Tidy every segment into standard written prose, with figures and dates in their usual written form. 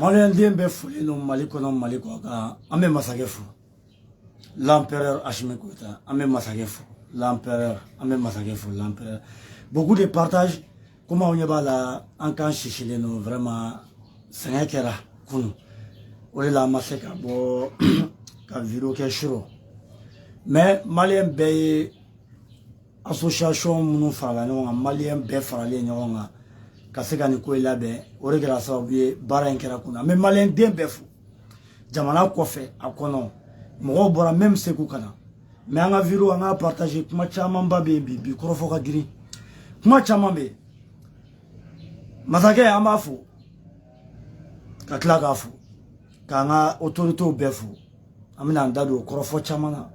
Maliyɛnden bɛɛ folen don Mali kɔnɔ, Mali kɔ kan. An bɛ masakɛ fo, l'empereur Assimi Goïta. An bɛ masakɛ fo, l'empereur. An bɛ masakɛ fo, l'empereur. Beaucoup de partage. Komi aw ɲɛ b'a la, an kan sisilen don vraiment. Sɛgɛn kɛra kunun, o de la an ma se ka bɔ ka vidéo kɛ surɔ. Mais maliyɛn bɛɛ ye association minnu farala ɲɔgɔn kan, maliyɛn bɛɛ faralen ɲɔgɔn kan ka se ka nin ko in labɛn, o de kɛra sababu ye baara in kɛra kunna. An bɛ maliyɛn den bɛɛ fo, jamana kɔfɛ, a kɔnɔ. Mɔgɔw bɔra même Segu ka na. Mais an ka vidéo, an ka partager. Kuma camanba bɛ yen bi. Bi kɔrɔfɔ ka girin, kuma caman bɛ yen. Masakɛ, an b'a fo ka tila k'a fo, k'an ka autorités bɛɛ fo. An bɛna an da don kɔrɔfɔ caman na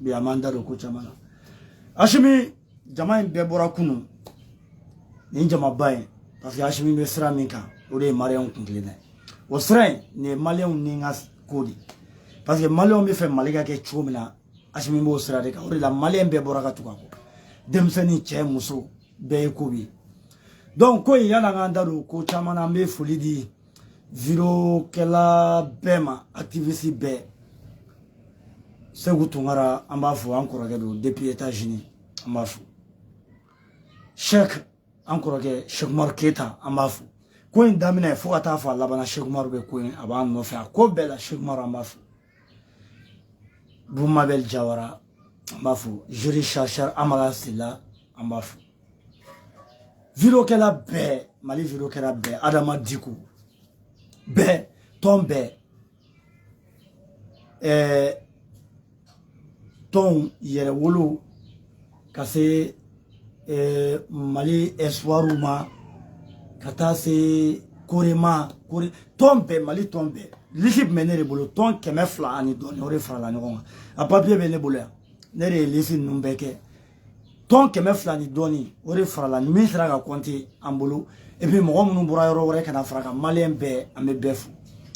bi, an b'an da don ko caman na. Assimi, jama in bɛɛ bɔra kunun, nin jamaba in, parce que Assimi bɛ sira min kan, o de ye maliyɛnw kun kelenna ye. O sira in, nin ye maliyɛnw ni ka ko de, parce que maliyɛnw bɛ fɛ Mali ka kɛ cogo min na, Assimi b'o sira de kan. O de la maliyɛn bɛɛ bɔra ka tugu a kɔ, denmisɛnnin, cɛ, muso, bɛɛ ye ko bi ye. Donc ko in, yan'an k'an da don ko caman na, an bɛ foli di vidéokɛla bɛɛ ma, activiste bɛɛ. Segu Tunkara, an b'a fo, an kɔrɔkɛ don depuis États-Unis, an b'a fo. Cheikh, an kɔrɔkɛ Cheikh Umaru Keyita, an b'a fo. Ko in daminɛ fo ka taa fɔ a labanna, Cheikh Umaru bɛ ko in, a b'an nɔfɛ a ko bɛɛ la. Cheikh Umaru, an b'a fo. Boumabel Jawara, an b'a fo. Jury chercheur Amara Sila, an b'a fo. Vidéokɛla bɛɛ, Mali vidéokɛla bɛɛ, Adama Diko bɛɛ, tɔn bɛɛ, tɔnw yɛrɛwolo ka se Mali espoir ma, ka taa se Korema Kore, tɔn bɛɛ, Mali tɔn bɛɛ. Liste tun bɛ ne de bolo, tɔn 200 ani dɔɔnin, o de farala ɲɔgɔn kan. A papier bɛ ne bolo yan, ne de ye liste ninnu bɛɛ kɛ. Tɔn 200 ni dɔɔnin, o de farala min sera ka compter an bolo. Et puis mɔgɔ minnu bɔra yɔrɔ wɛrɛ ka na fara kan, maliyɛn bɛɛ, an bɛ bɛɛ fo.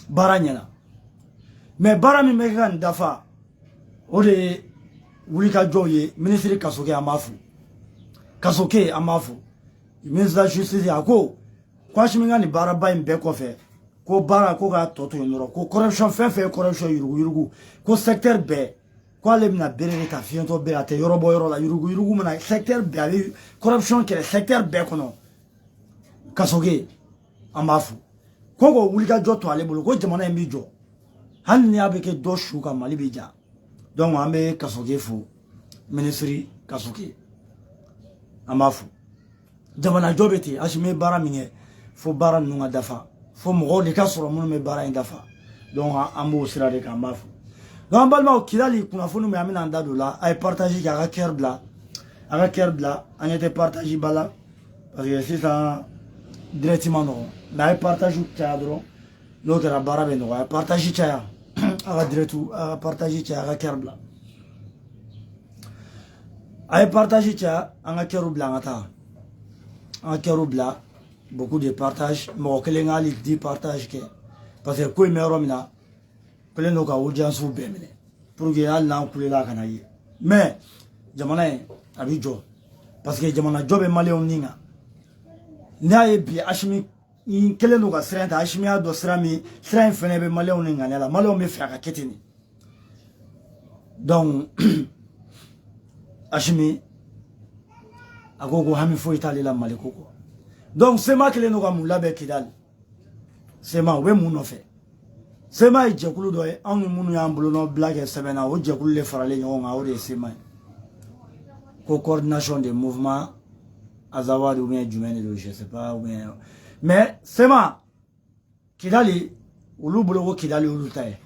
Baara ɲɛna, mais baara min bɛ kɛ ka nin dafa, o de ye wulikajɔw ye. Minisiri Kasoke, an b'a fo. Kasoke, an b'a fo, ministre de la Justice. A ko ko Assimi ka nin baaraba in bɛɛ kɔfɛ, ko baara ko k'a tɔ to yen dɔrɔn, ko corruption, fɛn fɛn ye corruption, yuruguyurugu, ko secteur bɛɛ, ko ale bɛna bere de ta, fiɲɛtɔ bere, a tɛ yɔrɔ bɔ yɔrɔ la, yuruguyurugu mana secteur bɛɛ, a bɛ corruption kɛlɛ secteur bɛɛ kɔnɔ. Kasoke, an b'a fo. Ko k'o wulikajɔ to ale bolo, ko jamana in bɛ jɔ, hali ni y'a bɛ kɛ dɔ su kan, Mali bɛ ja. Donc an bɛ Kasoke fo, minisiri Kasoke, an b'a fo. Jamanajɔ bɛ ten. Assimi ye baara min kɛ, fo baara ninnu ka dafa, fo mɔgɔw de ka sɔrɔ minnu bɛ baara in dafa. Donc an b'o sira de kan, an b'a fo. Donc an balimaw, Kidali kunnafoni min, an bɛna an da don o la. A ye partage kɛ, a ka cœur bila, a ka cœur bila. An ɲɛ tɛ partage ba la, parce que sisan direct ma nɔgɔn, mais a ye partage caya dɔrɔn, n'o kɛra baara bɛ nɔgɔya. A ye partage caya, a ka direct, a ka partage caya, a ka cœur bila. A ye partage caya, an ka cœur bila, an ka taa, an ka cœur bila. Beaucoup de partage, mɔgɔ kelen ka hali 10 partage kɛ, parce que ko in bɛ yɔrɔ min na, kelen don ka audience bɛɛ minɛ, pour que hali n'an kulela, a kana ye. Mais jamana in a bɛ jɔ, parce que jamana jɔ bɛ maliyɛnw ni kan. N'i y'a ye bi, Assimi kelen don ka sira in ta. Assimi y'a dɔn sira min, sira in fɛnɛ bɛ maliyɛnw ni ŋaniya la, maliyɛnw bɛ fɛ a ka kɛ ten de. Donc Assimi a ko ko hami foyi t'ale la Mali ko kɔ. Donc CMA kelen don ka mun labɛn Kidali? CMA, u bɛ mun nɔfɛ? CMA ye jɛkulu dɔ ye, anw ni minnu y'an bolonɔ bila kɛ sɛbɛn na, o jɛkulu de faralen ɲɔgɔn kan, o de ye CMA ye. Ko Coordination des mouvements Azawad ou bien jumɛn de don, je sais pas, ou bien. Mais CMA, Kidali, olu bolo ko Kidali olu ta ye,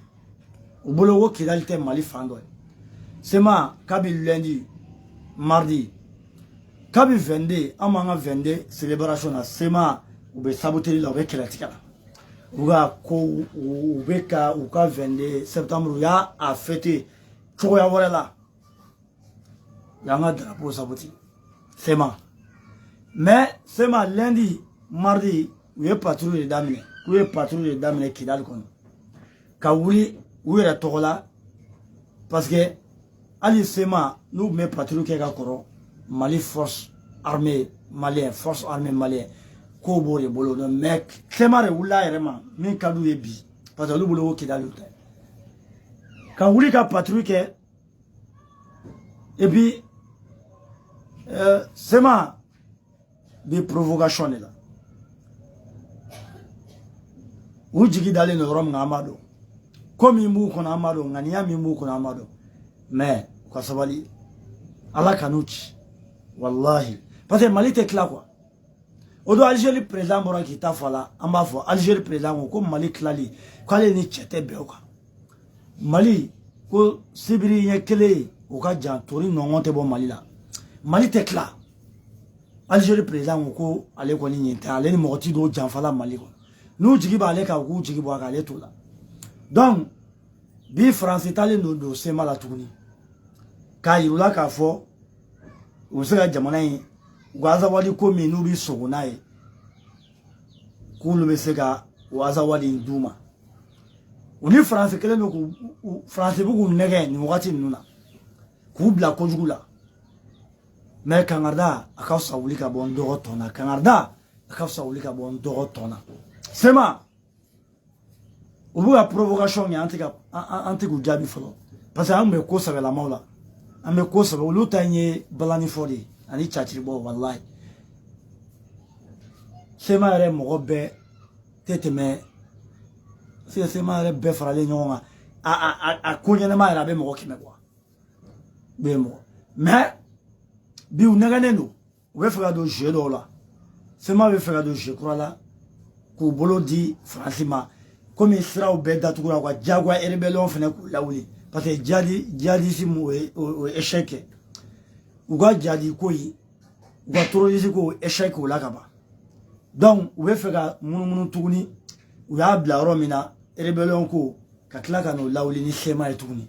u bolo ko Kidali tɛ Mali fan dɔ ye. CMA, kabi lundi, mardi, kabi 22, an b'an ka 22 célébration na, CMA u bɛ saboteli la, u bɛ kɛlɛtigɛ la, u ka ko, u bɛ ka u ka 22 septembre, u y'a a fêter cogoya wɛrɛ la, u y'an ka drapeau saboter, CMA. Mais CMA, lundi, mardi, u ye patrouille de daminɛ, k'u ye patrouille de daminɛ Kidali kɔnɔ, ka wuli u yɛrɛ tɔgɔ la, parce que hali CMA, n'u tun bɛ patrouille kɛ ka kɔrɔ, Mali force armée malien, force armée malien Kow b'o de bolo, mais CMA de wulila a yɛrɛ ma min ka d'u ye bi, parce que olu bolo ko Kidali tɛ ka wuli ka patrouille kɛ. Et puis CMA bi provocation de la, u jigi dalen don yɔrɔ min kan, an b'a dɔn. Ko min b'u kɔnɔ, an b'a dɔn. Ŋaniya min b'u kɔnɔ, an b'a dɔn. Mais u ka sabali, Ala kan'u ci, wallahi, parce que Mali tɛ tila quoi. O don Algérie président bɔra k'i ta fɔ a la, an b'a fɔ Algérie président ko ko Mali tilali, k'ale ni cɛ tɛ bɛn o kan. Mali ko sibiri ɲɛ kelen ye, o ka jan, tori nɔngɔn tɛ bɔ Mali la, Mali tɛ tila. Algérie président ko ko ale kɔni ɲin tɛ, ale ni mɔgɔ ti don janfa la Mali kɔnɔ. N'u jigi b'ale kan, u k'u jigi bɔ a kan, ale t'o la. Donc bi Faransi talen don CMA la tuguni k'a yir'u la k'a fɔ u bɛ se ka jamana in, u ka Azawadi ko min n'u bɛ sogo n'a ye, k'olu bɛ se ka o Azawadi in d'u ma. U ni Faransi kelen don k'u, Faransi bɛ k'u nɛgɛ nin wagati ninnu na k'u bila kojugu la. Mais kangarida, a ka fisa wuli ka bɔ n dɔgɔ tɔn na. Kangarida, a ka fisa wuli ka bɔ n dɔgɔ tɔn na. CMA, u bɛ ka provocation kɛ, an tɛ ka an tɛ k'u jaabi fɔlɔ, parce que an bɛ ko sɛbɛlamaw la, an bɛ ko sɛbɛ. Olu ta in ye balani fɔ de ye ani caciribɔ, walahi. CMA yɛrɛ mɔgɔ bɛɛ tɛ tɛmɛ, CMA yɛrɛ bɛɛ faralen ɲɔgɔn kan, a ko ɲɛnɛma yɛrɛ, a bɛ mɔgɔ 100 bɔ, bɛ mɔgɔ. Mais bi u nɛgɛnnen don, u bɛ fɛ ka don jeu dɔw la. CMA bɛ fɛ ka don jeu kura la k'u bolo di Faransi ma, komi siraw bɛɛ datugura, u ka diyagoya rébellion fana k'u lawuli, parce que djihadisme o ye échec kɛ, u ka jadi ko in, u ka terrorisme ko échec o la ka ban. Donc u bɛ fɛ ka munumunu tuguni, u y'a bila yɔrɔ min na, rébellion ko, ka tila ka n'o lawuli ni CMA ye tuguni.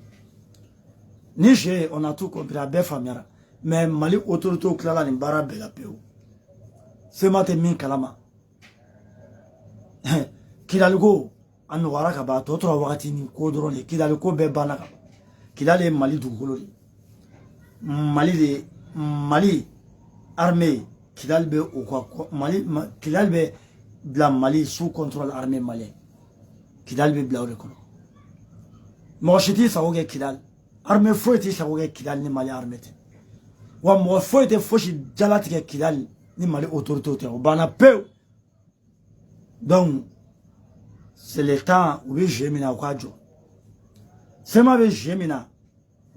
Ni jeu, on a tout compris, a bɛɛ faamuyara. Mais Mali autorités tilala nin baara bɛɛ la pewu, CMA tɛ min kalama. Kidali ko a nɔgɔyara ka ban, a tɔ tora wagati ni ko dɔrɔn de. Kidali ko bɛɛ banna ka ban. Kidali ye Mali dugukolo de, Mali de, Mali armée. Kidali bɛ u ka Mali, Kidali bɛ bila Mali sous contrôle armée malien. Kidali bɛ bila o de kɔnɔ. Mɔgɔ si t'i sago kɛ Kidali, armée foyi t'i sago kɛ Kidali ni Mali armée tɛ. Wa mɔgɔ foyi tɛ fosi jalatigɛ Kidali ni Mali autorité tɛ. O banna pewu. Donc c'est le temps, u bɛ jeu min na, u k'a jɔ. CMA bɛ jeu min na,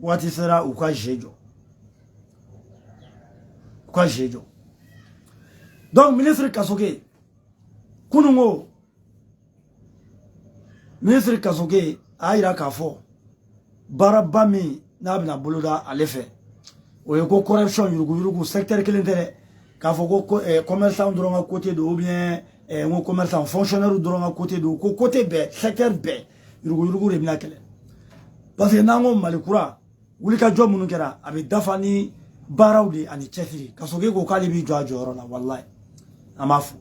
waati sera u ka jeu jɔ, u ka jeu jɔ. Donc ministre Kasoke, kunun ko ministre Kasoke a y'a yira k'a fɔ baaraba min n'a bɛna boloda ale fɛ, o ye ko corruption, yuruguyurugu, secteur kelen tɛ dɛ, k'a fɔ ko commerçant dɔrɔn ka côté don, ou bien n ko commerçant, fonctionnaire dɔrɔn ka côté don, ko côté bɛɛ, secteur bɛɛ, yuruguyurugu de bɛna kɛlɛ. Parce que n'an ko Mali kura, wulikajɔ minnu kɛra, a bɛ dafa ni baaraw de ani cɛsiri. Kasoke ko k'ale b'i jɔ a jɔyɔrɔ la, walayi, an b'a fɔ.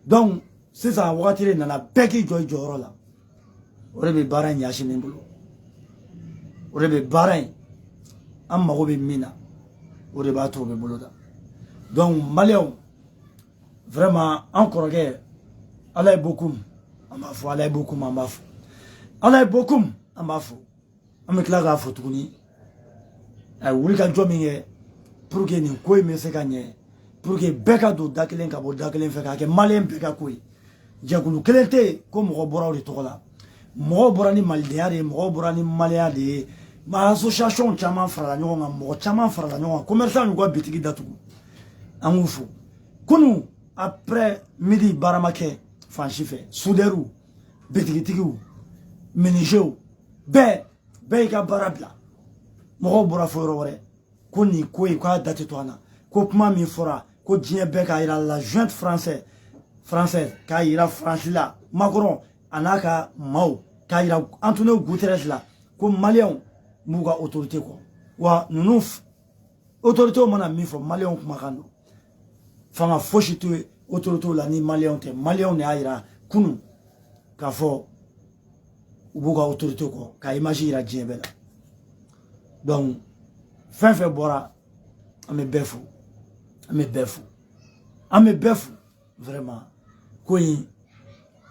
Donc sisan wagati de nana, bɛɛ k'i jɔ i jɔyɔrɔ la. O de bɛ baara in ɲɛsin min bolo, o de bɛ baara in, an mago bɛ min na, o de b'a to o bɛ bolo da. Donc Maliyɛnw, vraiment, an kɔrɔkɛ Ala ye Bokum, an b'a fɔ Ala ye Bokum, an b'a fɔ Ala ye Bokum, an b'a fɔ, an bɛ tila k'a fɔ tuguni. A ye wuli ka jɔ min kɛ pour que nin ko in bɛ se ka ɲɛ, pour que bɛɛ ka don da kelen ka bɔ da kelen fɛ, k'a kɛ Maliyɛn bɛɛ ka ko ye. Jɛkulu kelen tɛ yen ko mɔgɔ bɔra o de tɔgɔ la. Mɔgɔw bɔra ni malidenya de ye, mɔgɔw bɔra ni maliyɛnya de ye. Association caman farala ɲɔgɔn kan, mɔgɔ caman farala ɲɔgɔn kan, commerçant y'u ka bitigi datugu, an k'u fo. Kunun après midi, baara ma kɛ fan si fɛ. Soudeurs, bitigitigiw, menuisiers, bɛɛ bɛɛ y'i ka baara bila. Mɔgɔw bɔra fo yɔrɔ wɛrɛ ko nin ko in k'a da tɛ to an na, ko kuma min fɔra, ko diɲɛ bɛɛ k'a yira la junte française, k'a yira Faransi la, Macron a n'a ka maaw, k'a yira Antonio Guterres la ko Maliyɛnw b'u ka autorité kɔ. Wa ninnu autorité mana min fɔ, Maliyɛnw kumakan don. Fanga fosi tɛ autorité la ni Maliyɛnw tɛ. Maliyɛnw de y'a yira kunun k'a fɔ u b'u ka autorité kɔ, ka image yira diɲɛ bɛɛ la. Donc fɛn fɛn bɔra, an bɛ bɛɛ fo, an bɛ bɛɛ fo, an bɛ bɛɛ fo vraiment. Ko in,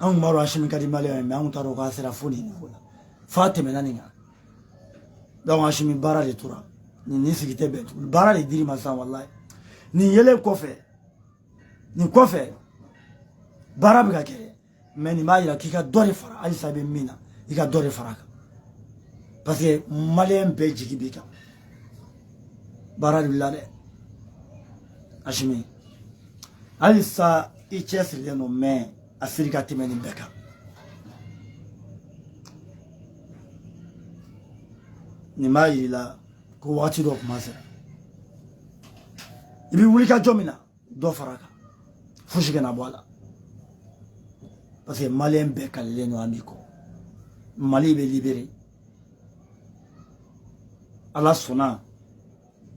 an kun b'a dɔn Asimi ka di maliyɛn ye, mais an kun t'a dɔn k'a sera fo nin niveau la, f'a tɛmɛna nin kan. Donc Asimi, baara de tora nin sigi tɛ bɛn tuguni. Baara de dir'i ma sisan. Walayi, nin yelen kɔfɛ, nin kɔfɛ, baara bɛ ka kɛ, mais nin b'a yira k'i ka dɔ de fara halisa i bɛ min na, i ka dɔ de fara a kan, parce que maliyɛn bɛɛ jigi b'i kan. Baara de la dɛ, Asimi. Halisa i cɛsirilen don, mais a siri ka tɛmɛ nin bɛɛ kan. Nin b'a yir'i la ko wagati dɔ kuma sera, i bɛ wuli ka jɔ min na, dɔ fara a kan, fosi kana bɔ a la, parce que maliyɛn bɛɛ kalilen don, an b'i kɔ. Mali bɛ libéré. Ala sɔnna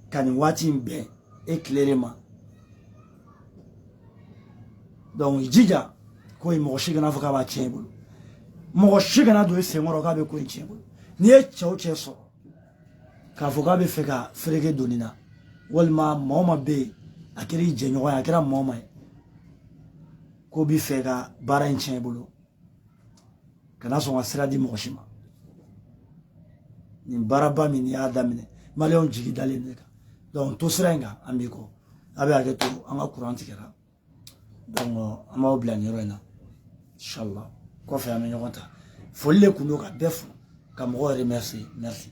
ka nin waati in bɛn e tile de ma. Donc i jija ko in, mɔgɔ si kana fɔ k'a b'a tiɲɛ i bolo, mɔgɔ si kana don i senkɔrɔ k'a bɛ ko in tiɲɛ i bolo. N'i ye cɛ o cɛ sɔrɔ k'a fɔ k'a bɛ fɛ ka fereke don nin na, walima maa o maa bɛ yen, a kɛra i jɛɲɔgɔn ye, a kɛra maa o maa ye, k'o b'i fɛ ka baara in tiɲɛ i bolo, kana sɔn ka sira di mɔgɔ si ma. Nin baaraba min n'i y'a daminɛ, maliyɛnw jigi dalen de kan. Donc to sira in kan, an b'i kɔ. A bɛ hakɛ to, an ka kuran tigɛra. Donc an b'aw bila nin yɔrɔ in na, inshallah. Kɔfɛ an bɛ ɲɔgɔn ta. Foli de kun don ka bɛɛ fo, ka mɔgɔw remercier. Merci.